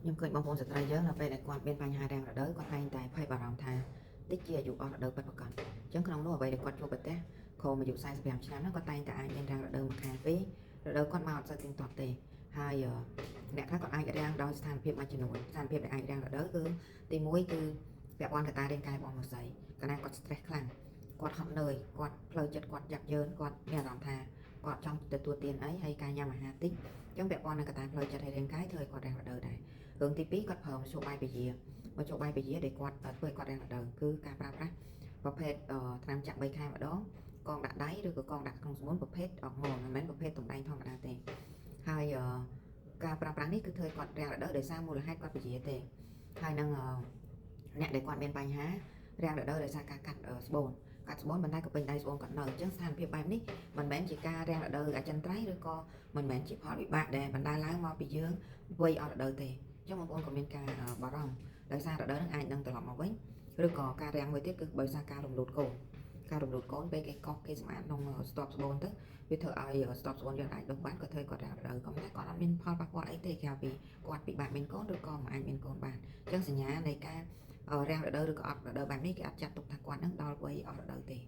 ខ្ញុំឃើញបងប្អូនស្ត្រីយើងនៅពេលដែលគាត់មានបញ្ហារាំងរដូវគាត់តែងតែភ័យបារម្ភថាតិចជាអាយុអស់រដូវពិតប្រាកដអញ្ចឹងក្នុងនោះអ្វីដែលគាត់ជួបប្រទះក្រោមអាយុ45ឆ្នាំហ្នឹងគាត់តែងតែអាចមានរាំងរដូវមួយខែពីររដូវគាត់មកអត់សូវទៀងទាត់ទេហើយអ្នកខ្លះគាត់អាចរាំងដោយស្ថានភាពមួយចំនួនស្ថានភាពដែលអាចរាំងរដូវគឺទី1គឺពាក់ព័ន្ធកត្តារាងកាយរបស់មនុស្សស្រីកាលណាគាត់ stress ខ្លាំងគាត់ហត់នឿយគាត់ផ្លូវចិត្តគាត់យ៉ាប់យ៉ឺនគាត់មានអារម្មណ៍ថាគាត់ចង់ទទួលទានអីហើយការញ៉ាំអាហារតិចអញ្ចឹងពាក់ព័ន្ធនឹងកត្តាផ្លូវចិត្តហើយរាងកាយធ្វើឲ្យគាត់រាំងរដូវដែរ រឿងទី2គាត់ប្រើមធ្យោបាយពយាមធ្យោបាយពយាដែលគាត់ធ្វើឲ្យគាត់រាំងរដូវគឺការប្រើប្រាស់ប្រភេទថ្នាំចាក់3ខែម្ដងកងដាក់ដៃឬក៏កងដាក់ក្នុងស្បូនប្រភេទអរម៉ូនមិនមែនប្រភេទទំដែងធម្មតាទេហើយការប្រើប្រាស់នេះគឺធ្វើឲ្យគាត់រាំងរដូវដោយសារមូលហេតុគាត់ពយាទេហើយនឹងអ្នកដែលគាត់មានបញ្ហារាំងរដូវដោយសារការកាត់ស្បូនកាត់ស្បូនប៉ុន្តែក៏ពេញដៃស្បូនគាត់នៅអញ្ចឹងស្ថានភាពបែបនេះមិនមែនជាការរាំងរដូវអចិន្ត្រៃយ៍ឬក៏មិនមែនជាផលវិបាកដែលបណ្ដាលឡើងមកពីយើងវ័យអស់រដូវទេ អញ្ចឹងបងប្អូនក៏មានការបារម្ភដោយសាររដូវហ្នឹងអាចនឹងត្រឡប់មកវិញឬក៏ការរាំងមួយទៀតគឺដោយសារការរំលូតកូនការរំលូតកូនពេលគេកោសគេសម្អាតក្នុងស្ទាប់ស្បូនទៅវាធ្វើឲ្យស្ទាប់ស្បូនយើងអាចដុះបានក៏ធ្វើឲ្យគាត់រាំងរដូវក៏ប៉ុន្តែគាត់អត់មានផលប៉ះពាល់អីទេក្រៅពីគាត់ពិបាកមានកូនឬក៏មិនអាចមានកូនបានអញ្ចឹងសញ្ញានៃការរាំងរដូវឬក៏អត់រដូវបែបនេះគេអត់ចាត់ទុកថាគាត់នឹងដល់វ័យអស់រដូវទេ។